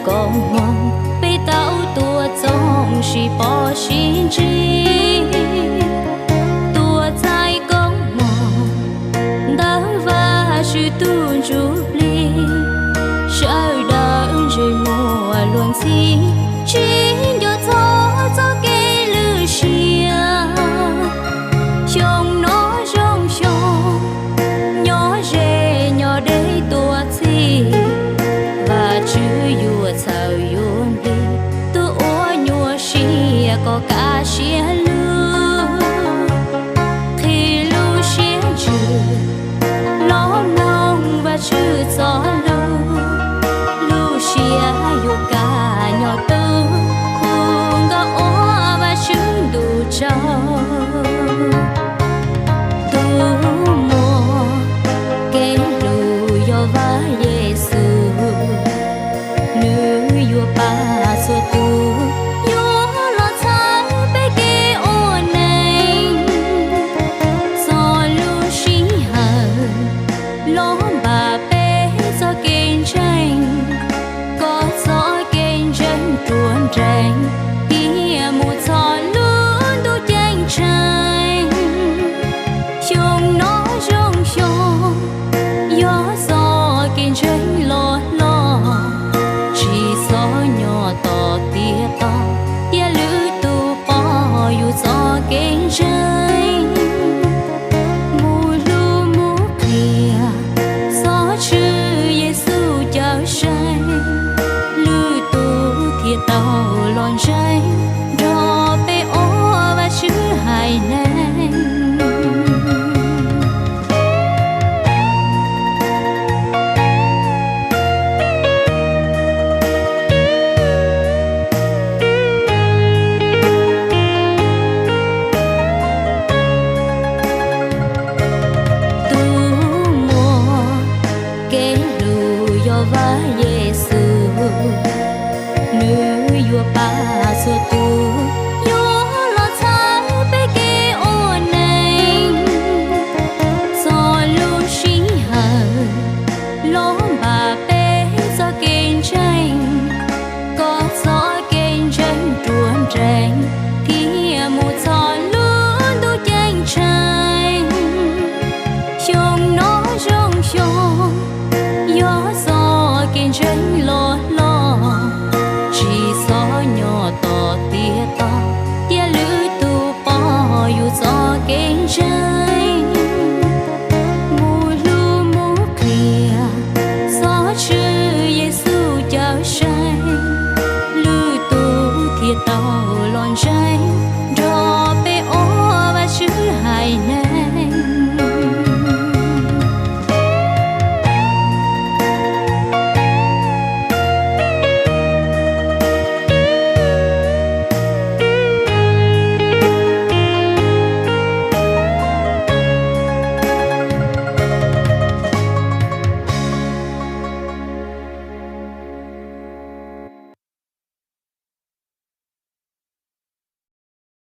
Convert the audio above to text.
Koob hmoov peb tau tuaj txooj sib pom sib ntsib, tuaj txais koob hmoov ntawm Vajtswv tus ntsuj plig, sawv daws ntsej muag luag ntxhi, sib nco txog txoj kev lwm siab. Xyoo no zoo xyoo nyob ze nyob deb tuaj txhij, Vajtswv yuav txhawb yuav nplig, tus uas nyuaj siab kom kaj siab lug, qhib lub siab ntsws los mloog Vajtswv txoj lus. Lub siab yuav kaj nyob tu, hu nkauj ua Vajtswv ntuj tsaug. Tus muaj kev hlub yog Vaj Yexus, nws yuav pab txhua tus, yuav los txhawb peb kev ua neej. Txog lub sij hawm los npaj peb txoj kev ntseeg, kom txoj kev ntseeg ruaj nrees, thiaj mus txog lub ntuj ceeb tsheej. Xyoo no zoo xyoo yog txoj kev ntseeg los hlob, tsis txhob nyob tos tiav to, tias lwm tus pom yus txoj kev ntseeg. Mus hlub mus qhia, txhob tshwm Yexus cawm seej, lwm tus thiaj tau los ntseeg, nrog peb ua Vajtswv haiv neeg. Tus muaj kev hlub yog Vaj Yexus, nws yuav pab txhua tus, yuav los txhawb peb kev ua neej. Txog lub sij hawm los npaj peb txoj kev ntseeg, kom txoj kev ntseeg ruaj nrees, thiaj mus txog lub ntuj ceeb tsheej. Xyoo no zoo xyoo yog txoj kev ntseeg los hlob, tsis txhob nyob tos tiav to, tias lwm tus pom yus txoj kev ntseeg. Mus hlub mus qhia, txhob tshwm Yexus cawm seej, lwm tus thiaj tau los ntseeg,